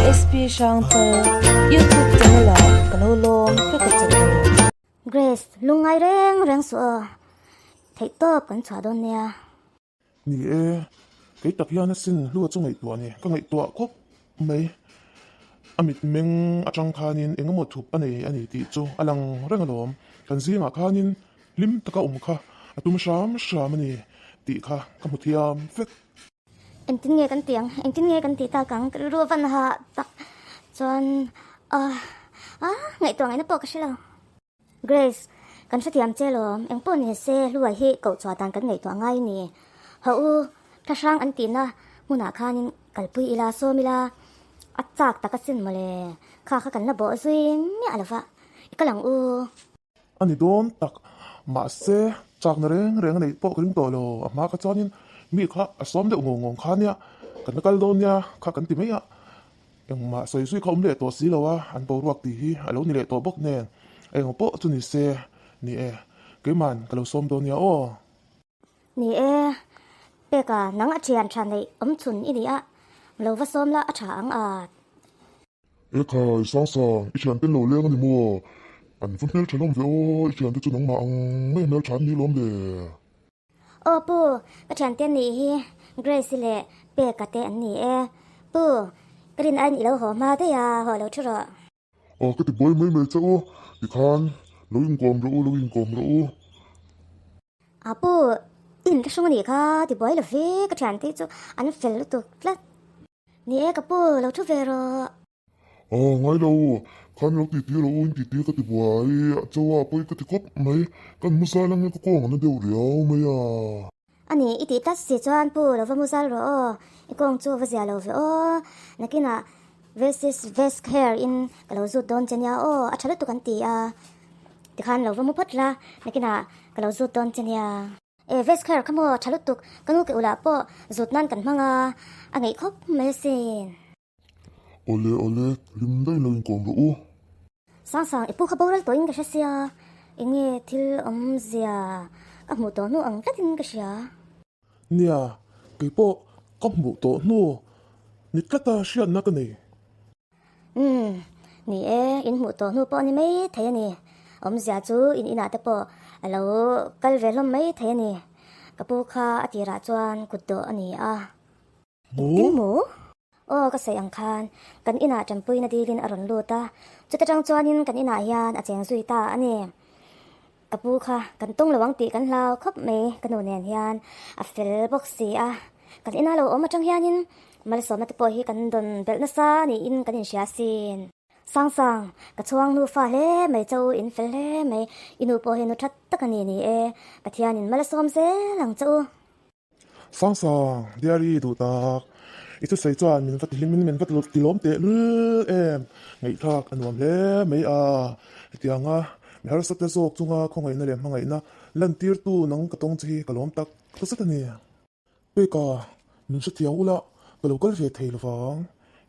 SP Hrangchal YouTube channel ah ka lo lawm vek a che u. Grace, lungngai reng reng suh aw, theihtawp kan chhuah dawn nia. Ni e, kei tak hian asin hlua chu ngaihtuah ni, ka ngaihtuah khawp mai. A mitmeng atang khanin eng emaw thup a nei a ni tih chu a lang reng alawm. Kan zingah khanin hlim taka awm kha a tum hram hram a ni tih kha ka hmu thiam vek. Engtin nge kan tih ang? Engtin nge kan tih tak ang? Ka rilru a van hah tak chuan ah ah ngaihtuah ngaihna pawh ka hre lo. Grace, kan hrethiam che lawm, eng pawh ni se Hlua hi koh chhuah dan kan ngaihtuah ngai a ni. Haw u, thlahrang an tihna hmunah khanin kalpui ila, sawm ila, a chak tak asin mawle, kha kha kan la bawh zui miah lo va, i kal ang u. A ni dawn tak, mahse chakna reng reng a neih pawh ka ring tawh lo, a hma kha chuanin mi kha a sawm deuh ngawng ngawng kha nia, kan la kal dawn nia kha kan ti mai a. Engmah sawi zui kha awm leh tawh si lo a, an boruak tih hi a lo ni leh tawh bawk nen, engmaw pawh chu ni se, ni e, keiman ka lo sawm dawn nia aw. Ni e, Peka nang a thian tha neih awm chhun i ni a, lo va sawm la a tha ang a. E khai, Sangsang, i thiante lo leng a ni maw? An va hmeltha hlawm ve aw, i thiante chu nangmah ang mai hmeltha an ni lawm le. Aw pu, ka thiante nih hi Grace-i leh Peka te an ni e. Pu, ka rin aiin i lo haw hma daih a, haw lo thu rawh. Aw ka ti buai mai mai che u, tikhan lo inkawm rawh u, lo inkawm rawh u. A pu, i inthlahrung a nih kha, ti buai lo ve, ka thiante chu an fel lutuk tlat. Ni e ka pu, lo thu ve rawh. Aw ngai lo, khan lo titi lo u in titi ka ti buai a cho a pawi ka ti khawp mai, kan mu zal ange ka kawng a na deuh riau mai a. A ni, i tih tlat si chuan pu lo va mu zal rawh aw, i kawng chu va zia lo ve aw, nakinah Vesis Vesk hair in ka lo zut dawn che nia aw, a tha lutuk an ti a, tikhan lo va mu phawt la, nakinah ka lo zut dawn che nia. E Vesk hair kha maw tha lutuk, ka nu ke ulah pawh zut nan kan hmang a, a ngeih khawp mai asin. Awle awle, hlim daih lo inkawm rawh u. Sangsang, i pu kha boral tawhin ka hre sia, enge thil awmzia ka hmuh tawh hnu ang tlatin ka hria. Nia, keipawh ka hmuh tawh hnu ni tlata hriatna ka nei. Umm, ni e, in hmuh tawh hnu pawh a ni mai thei a ni. Awmzia chu in inah te pawh a lo kal ve hlawm mai thei a ni. Ka pu kha a tirah chuan kut dawh a ni a. Engtin maw? Aw ka sawi ang khan kan inah tanpuina dilin a rawn lut a, chuta tang chuanin kan inah hian a cheng zui ta a ni. Ka pu kha kan tawng lo ang tih kan hlau khawp mai ka nu nen hian a fel bawk si a, kan inah lo awm atang hianin malsawmna te pawh hi kan dawn belh nasa niin kan inhria asin. Sangsang, ka chhuang nufa hle mai cho in fel hle mai, i nu pawh hi nu that tak a ni ni e, Pathianin malsawm zel ang che u. Sangsang, Diary duh tak. I thusawi chuan min va tihlim in min va tilawm teh lul em. Ngaihthlak a nuam hle mai a. Hetianga mi harsa te zawk chunga khawngaihna leh hmangaihna lantirtu nang ka tawng che hi ka lawm tak zet a ni. Peka, min hrethiam ula ka lo kal ve thei lovang.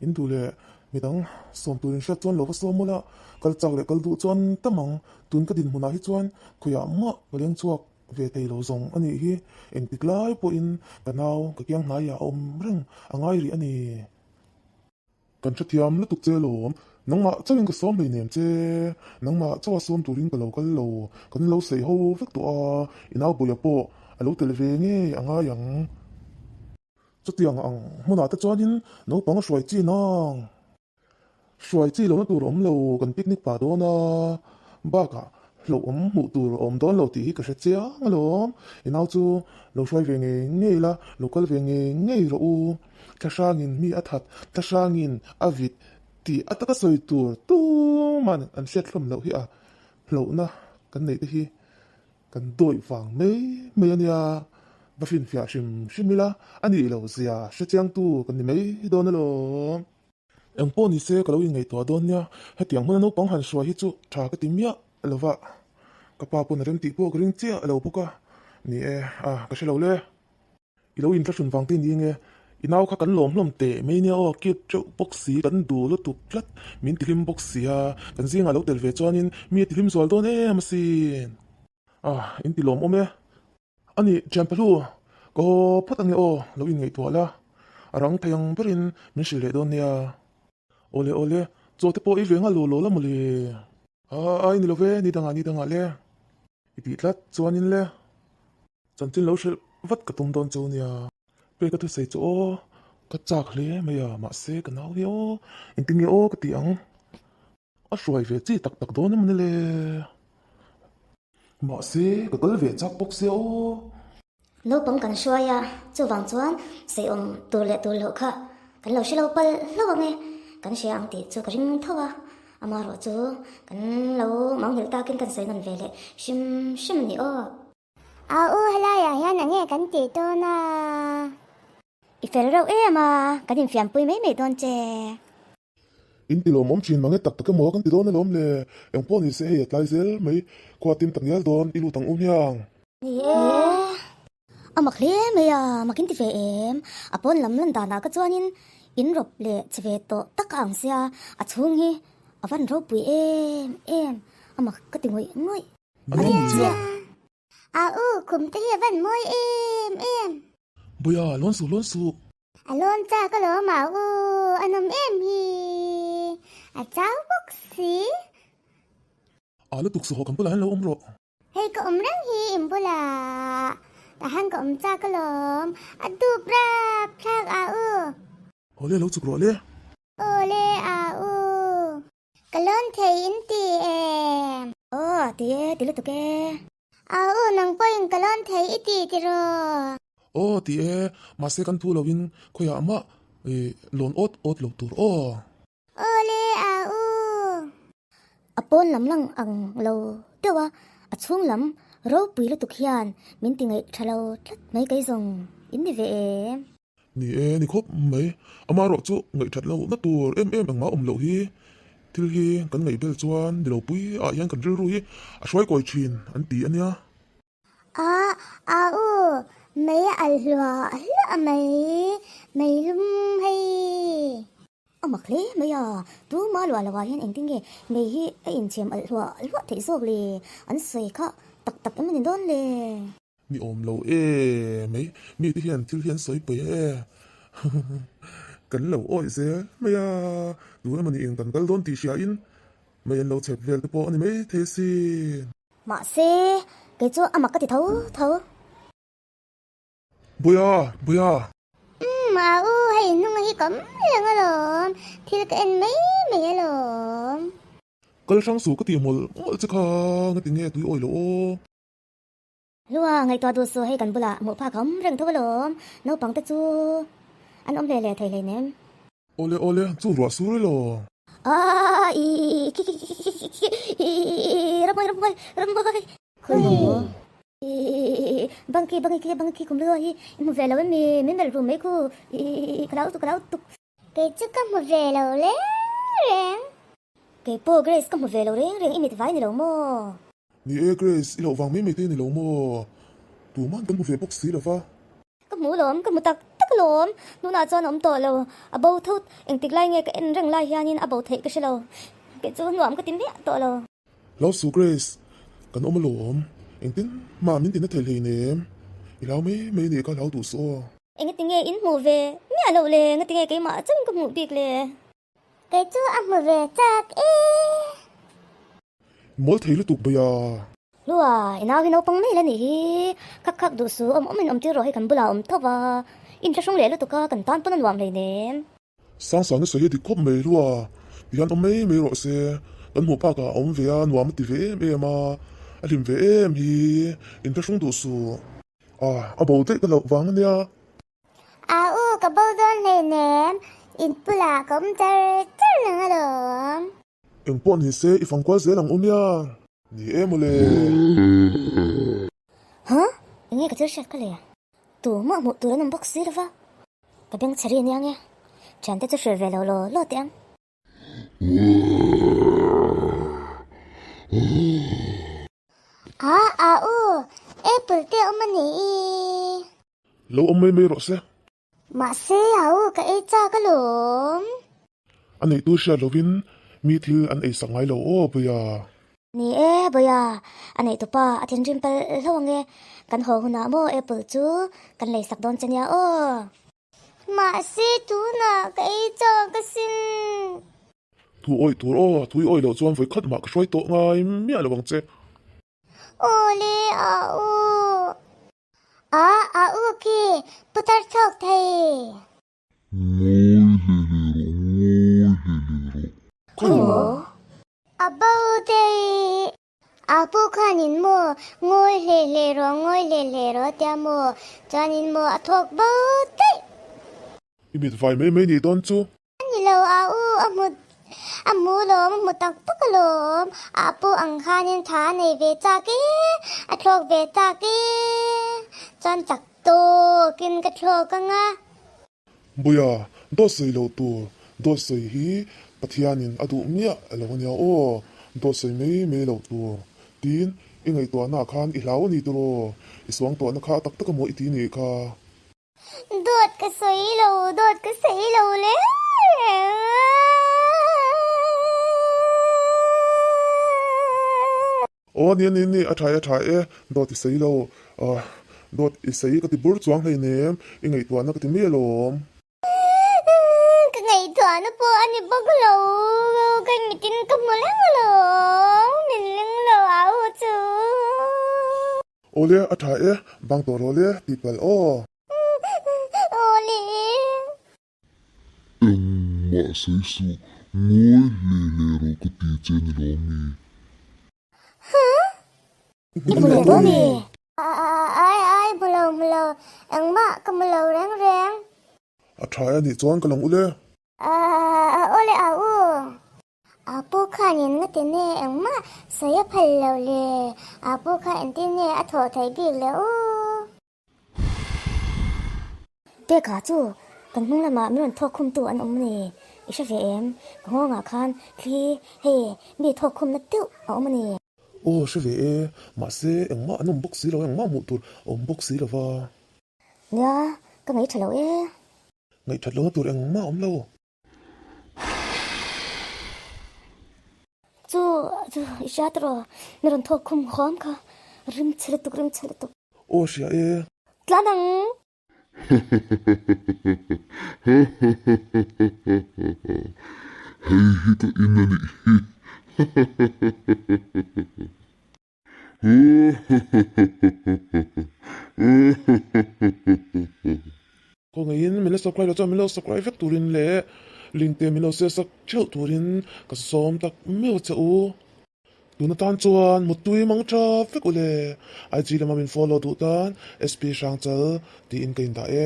In duh leh midang sawm tur in hriat chuan lo va sawm ula, kal chak leh kal duh chuan tam ang. Tun ka dinhmunah hi chuan khawiah mah ka leng chhuak Ve thei lo zawng a nih hi, engtik lai pawhin ka nau ka kiang hnaiah a awm reng a ngai rih a ni. Kan hrethiam lutuk che lawm, nangmah chauhin ka sawm hleinem che, nangmah chauha sawm turin ka lo kal lo, kan lo saih ho vek tawh a, i nau bawia pawh a lo tel ve ngei a ngai ang. Chutiang ang hmunah te chuanin naupang a hruai chin ang. Hruai chi lohna tur awm lo kan picnic pah dawn a, bakah hlauhawm hmuh tur a awm dawn lo tih hi ka hre chiang alawm. I nau chu lo hruai ve ngei ngei la, lo kal ve ngei ngei rawh u. Thlahrangin mi a that, thlahrangin a vit tih a taka sawi tur tuman an hriat hlawm loh hi a hlauhna kan neih te hi kan dawih vang mai mai a nia. Va hrinfiah hrim hrim ila a nih loh zia hre chiangtu kan ni mai dawn alawm. Eng pawh ni se ka lo inngaihtuah dawn nia, hetiang hmuna naupang han hruai hi chu tha ka ti miah lo va, ka pa pawn a rem tih pawh ka ring chiah lo bawk a, ni e, a ka hre lo le. I lo inthlahrun vang te ni nge, i nau kha kan lawm hlawm teh mai nia aw, cute teuh bawk si, kan duh lutuk tlat, min tihlim bawk si a, kan zingah lo tel ve chuanin mi a tihlim zual dawn em asin. A, in ti lawmawm e. A nih, Thianpahlu, ka haw phawt ange aw, lo inngaihtuah la, a rang thei ang berin min hrilh leh dawn nia. Awle awle, chaw te pawh i ve nghal lo lo la mawle. A ai ni lo ve, ni dangah ni dangah le. I tih tlat chuanin le. Chanchin lo hrilh vat ka tum dawn chu nia. Peka thusawi chu aw, ka chak hle mai a, mahse ka nau hi aw, engtin nge aw ka ti ang. A hruai ve chi tak tak dawn emaw ni le. Mahse ka kal ve chak bawk sia aw. Naupang kan hruai a, chuvang chuan sawiawm tur leh tur loh kha kan lo hre lo palh hlauh ang e, kan hria ang tih chu ka ring tho a, amaherawh chu kan lo manghilh takin kan sawi nawn ve leh hrim hrim a ni aw. A u helaiah hian enge kan tih dawn a? I fel reuh em a, kan infiampui mai mai dawn che. In ti lawmawm thin mange tak tak emaw kan ti dawn alawm le, eng pawh ni se hei a tlai zel mai, khua tim tak ngial dawn i lut ang u hmiang. Ni e, a mak hle mai a, mak in ti ve em, a pawn lam lan danah ka chuanin in rawp leh che ve tawh tak a ang sia, a chhung hi a van ropui em em, a mak ka ti ngawih ngawih. A ni chiah. A u, khum te hi a van mawi em em. Buia, lawn suh, lawn suh. A lawn chak alawm a u, a nawm em hi. A chau bawk si. A lutuk suh haw kan bulah hian lo awm rawh. Hei ka awm reng hi in bulah. Tah hian ka awm chak alawm. A dup rap thlak a u. Awle lo chuk rawh le. Awle a u. Ka lawn thei in ti em? Aw, ti e, ti lutuk e. Au u, nang pawhin ka lawn thei i ti tiraw? Aw, ti e, mahse kan thu loin khawiah mah lawn awt awt lo tur aw. Aw le, au u. A pawn lam lang ang lo deuh a, a chhung lam ropui lutuk hian min ti ngaih tha lo tlat mai kei zawng in ni ve em? Ni e, ni khawp mai. Amaherawh chu ngaihthat lohna tur em em engmah awm loh hi thil hi kan ngaih bel chuan ni lo pui ah hian kan rilru hi a hruai kawi thin an ti a nia. A, a u, mei a alh hluah hluah mai, mei lum hei. A mak hle mai a, tuma luah loh ah hian engtin nge mei hi a inchhem alh hluah hluah theih zawk le, an sawi kha tak tak em a ni dawn le. Ni awm lo e mai, mi te hian thil hi an sawi paih e kan lo awih zel mai a, tu emaw niin kan kal dawn tih hria in mei an lo chhep vel te pawh a ni mai thei asin. Mahse, kei chu a mak ka ti tho tho. Buia, Buia. Umm a u, hei hnunga hi ka awm reng alawm, thil ka en mai mai alawm. Kal hrang suh ka tih mawlh mawlh che kha, ngati nge tui awih loh aw. Lua, ngaihtuah duh suh hei kan bulah hmuh phak a awm reng tho alawm, naupang te chu an awm hle hle thei hleinem. Awle awle, chu ruah sur ilo. Aaa ii khi khi khi khi khi ii rammawi rammawi rammawi khawi maw ii bangki bangki khi bangki kum lua hi i hmu ve lo em mi min melh rum mai khu ii ka lau tuk ka lau tuk. Kei chu ka hmu ve lo reng reng. Kei pawh Grace ka hmu ve lo reng reng i mit vai ni lo maw? Ni e Grace, i loh vang mai mai te ni lo maw? Tuman kan hmu ve bawk si lo va. Ka hmu lawm, ka hmu tak tak lawm. Tunah chuan a awm tawh lo, a bo thut. Engtik lai nge ka en reng lai hianin a bo theih ka hre lo. Kei chu nuam ka ti miah tawh lo. Lo su Grace, kan awm alawm. Engtin mah min tina thei hleinem. I hlau mai mai nih ka hlau duh suh aw. Engati nge in hmuh ve miah loh le? Ngati nge keimah chauhin ka hmuh bik le? Kei chu a hmu ve chak e. Mawl thei lutuk bai a. Lua, i nau hi naupang mai la nih hi. Khak khak duh suh, awm awmin awm tir rawh hei kan bulah a awm tho va. Inthlahrung leh lutuk a, kan tan pawn a nuam hleinem. Sangsang i sawi hi dik khawp mai Lua, tihian awm mai mai rawh se. Kan hmuh phakah a awm ve a, nuam a ti ve em em a, a hlim ve em hi. Inthlahrung duh suh. A, a bo daih ka loh vang a nia. A u, ka bo dawn hleinem, in bulah ka awm char char reng alawm. Eng pawh ni se, i fang kual zel ang u nia. Ni e mawle. Huh? Enge ka thil hriat ka le? Tumah hmuh tur an awm bawk si lova. Ka beng chhe ri ania nge? Thiante chu hrilh ve lo law law teh ang. A a u, apple te awm a ni i. Lo awm mai mai rawh se. Mahse a u ka ei chak alawm. A neihtu hriat lovin mi thil an ei sak ngai lo aw Bawia. Ni e Bawia, a neihtupa a thinrim palh hlauh ang e. Kan haw hunah maw apple chu kan lei sak dawn che nia aw. Mahse tunah ka ei chak asin. Thu awih tur aw, thu i awih loh chuan vawi khat mah ka hruai tawh ngai miah lo ang che. Aw le a u. A a u khi putar chhawk thei. Ngawi hle hle rawh, ngawi hle hle rawh. Khawi maw? A bo thei. A pu khanin maw ngawi hle hle rawh, ngawi hle hle rawh tia maw, chuanin maw a thawk bo daih. I mit vai mai mai nih dawn chu. A ni lo a u, a hmu a hmu lawm, a hmu tak tak alawm. A pu ang khanin tha a nei ve chak e, a thlawk ve chak e. Chuan chak tawkin ka thlawk ang a. Buia, dawt sawi loh tur, dawt sawi hi Pathianin a duh miah lo ania aw, dawt sawi mai mai loh tur. Tin, i ngaihtuahnaah khan i hlau a ni tiraw? I suangtuahna kha a tak tak amaw i ti nih kha. Dawt ka sawi lo, dawt ka sawi lo le. Aw ni ni ni, a tha e a tha e, dawt i sawi lo, dawt i sawi ka ti bur chuang hleinem, i ngaihtuahna ka ti mai alawm. Ka ngaihtuahna pawh a ni bawk lo, ka mitin ka hmu leng alawm, min ling lo au chu. Awle a tha e, bang tawh rawh le tih palh aw. Awle. Engmah sawi suh, ngawi hle hle rawh ka ti che ni lo mi? Huh? I hmu lo dawn mi? Ai ai hmu lo hmu lo, engmah ka hmu lo reng reng. A tha e anih chuan ka lang ule. Awle a u. A pu khan in nga ti nge engmah sawi a phal lo le, a pu kha engtin nge a thawh theih bik le u. Peka chu kan hnung lamah min rawn thawk khumtu an awm a ni, i hre ve em? Ka nghawngah khan thli hei mi thawk khumna deuh a awm a ni. Aw hre ve e, mahse engmah an awm bawk si lo, engmah hmuh tur a awm bawk si lo va. Nia, ka ngaihṭha lo e. Ngaihṭhat lohna tur engmah a awm lo. Chu chu i hria tawh mi rawn thawk khum huam kha rim chhe lutuk rim chhe lutuk. Aw hria e. Tlan ang. Hei hi ka in a nih hi. Khawngaihin min la subscribe lo chuan min lo subscribe vek turin leh link te min lo share sak theuh turin ka sawm tak meuh che u. Tun atan chuan Muttui mang tha vek u le. IG lama min follow duh tan SP Hrangchal tiin ka indah e.